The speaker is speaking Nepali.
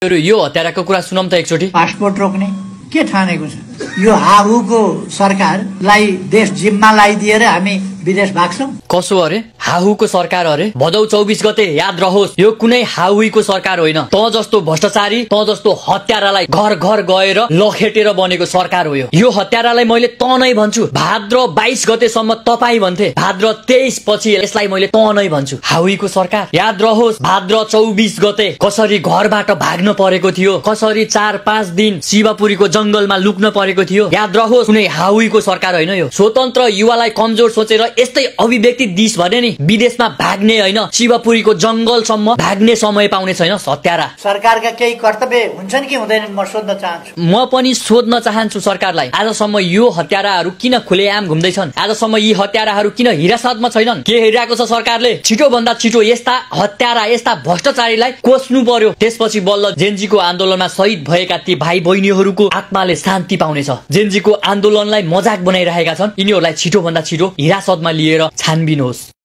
यो हत्याराको कुरा सुनौं त एकचोटी। पासपोर्ट रोक्ने के ठानेको छ? यो हाहुको सरकारलाई देश जिम्मा लगाइदिएर हामी विदेश भाग्छौं? कसो अरे? हाहुको सरकार अरे? भदौ 24 गते याद रहोस्, यो कुनै हाहुको सरकार होइन। त जस्तो भ्रष्टाचारी, त जस्तो हत्यारालाई घर घर गएर लखेटेर बनेको सरकार हो यो हत्यारालाई मैले त नै भन्छु। भाद्र 22 गतेसम्म तपाई भन्थे, भाद्र 23 पछि यसलाई मैले त नै भन्छु। हाहुको सरकार याद रहोस्, भाद्र 24 गते कसरी घरबाट भाग्न परेको थियो, कसरी 4-5 दिन शिवपुरीको जंगलमा लुक्न परेको थियो। याद रहोस्, कुनै हाहुको सरकार होइन यो। स्वतन्त्र युवालाई कमजोर सोचेर यस्तै अभिव्यक्ति दिस भने नि विदेशमा भाग्ने होइन, शिवपुरीको जंगलसम्म भाग्ने समय पाउने छैन हत्यारा। सरकारका केही कर्तव्य हुन्छन् कि हुँदैनन् म सोध्न चाहन्छु। म पनि सोध्न चाहन्छु सरकारलाई, आजसम्म यो हत्याराहरू किन खुलेआम घुम्दैछन्? आजसम्म यी हत्याराहरू किन हिरासतमा छैनन्? के हेरिरहेको छ सरकारले? छिटो भन्दा छिटो यस्ता हत्यारा, यस्ता भ्रष्टाचारीलाई कोस्नु पर्यो। त्यसपछि बल्ल जेनजीको आन्दोलनमा शहीद भएका ती भाइ बहिनीहरूको आत्माले शान्ति पाउनेछ। जेनजीको आन्दोलनलाई मजाक बनाइरहेका छन्, यिनीहरूलाई छिटो भन्दा छिटो हिरासतमा लिएर छानबिन होस्।